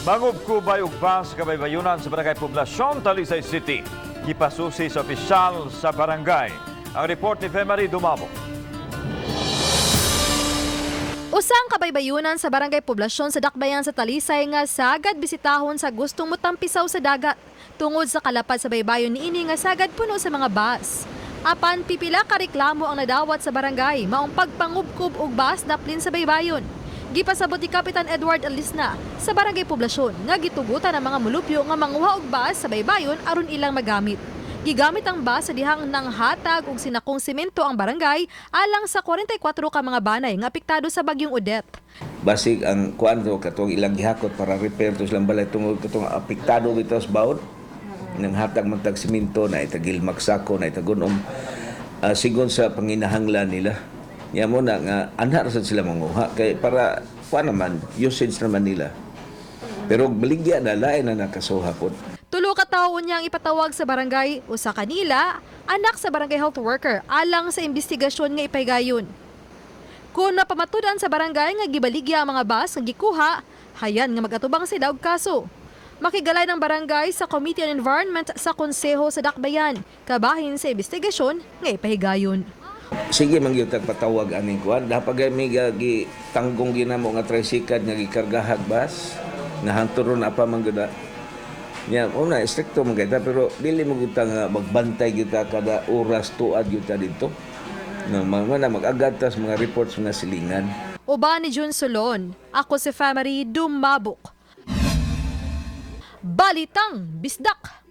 Mangubkubay og bus sa kabaybayunan sa Barangay Poblacion, Talisay City. Gipasusi sa opisyal sa barangay. Ang report ni Femary Dumabo. Usang kabaybayunan sa Barangay Poblasyon sa Dakbayan sa Talisay nga sagad bisitahon sa gustong motampisaw sa dagat. Tungod sa kalapad sa baybayon niini nga sagad puno sa mga bus. Apan pipila ka reklamo ang nadawat sa barangay maong pagpangubkob og bus daplin sa baybayon. Gipasabot ni Kapitan Edward Alisna sa Barangay Poblasyon nga gitugutan ang mga mulupyo nga manguha og bus sa baybayon aron ilang magamit. Gigamit ang bus sa dihang nang hatag og sinakong semento ang barangay alang sa 44 ka mga banay nga apektado sa bagyong Odette. Basig ang kuan to katong ilang gihakot para repair to silang balay tungod katong apektado bitaw sa baod nang hatag man tag simento na itagil magsako na itagunom sigon sa panginahanglan nila. Nya mo na nga anha ra sad sila manguha kay para kuan naman, usage naman nila, pero baligya na lain na nakasuha pod. Tulo ka tawo niyang ipatawag sa barangay, usa kanila anak sa barangay health worker alang sa investigasyon nga ipahigayon. Kung napamatud-an sa barangay nga gibaligya ang mga bus nga gikuha, hayan nga magatubang sila og kaso. Makigalay ng barangay sa Committee on Environment sa Konseho sa Dakbayan, kabahin sa investigasyon nga ipahigayon. Sige man gyud tag patawag aning kuan. Dapat mi gi tanggong ginamo nga tricycle nga gikargahag bus nga hangtod ron apa man gyud. Nya una strikto man gyud ta, pero dili mo gyud ta nga magbantay gyud ta kada oras, tuad gyud ta didto. Na mga na mag-agad ta sa mga reports, mga silingan. Uban ni Jun Solon, ako si Family Dumabok. Balitang Bisdak!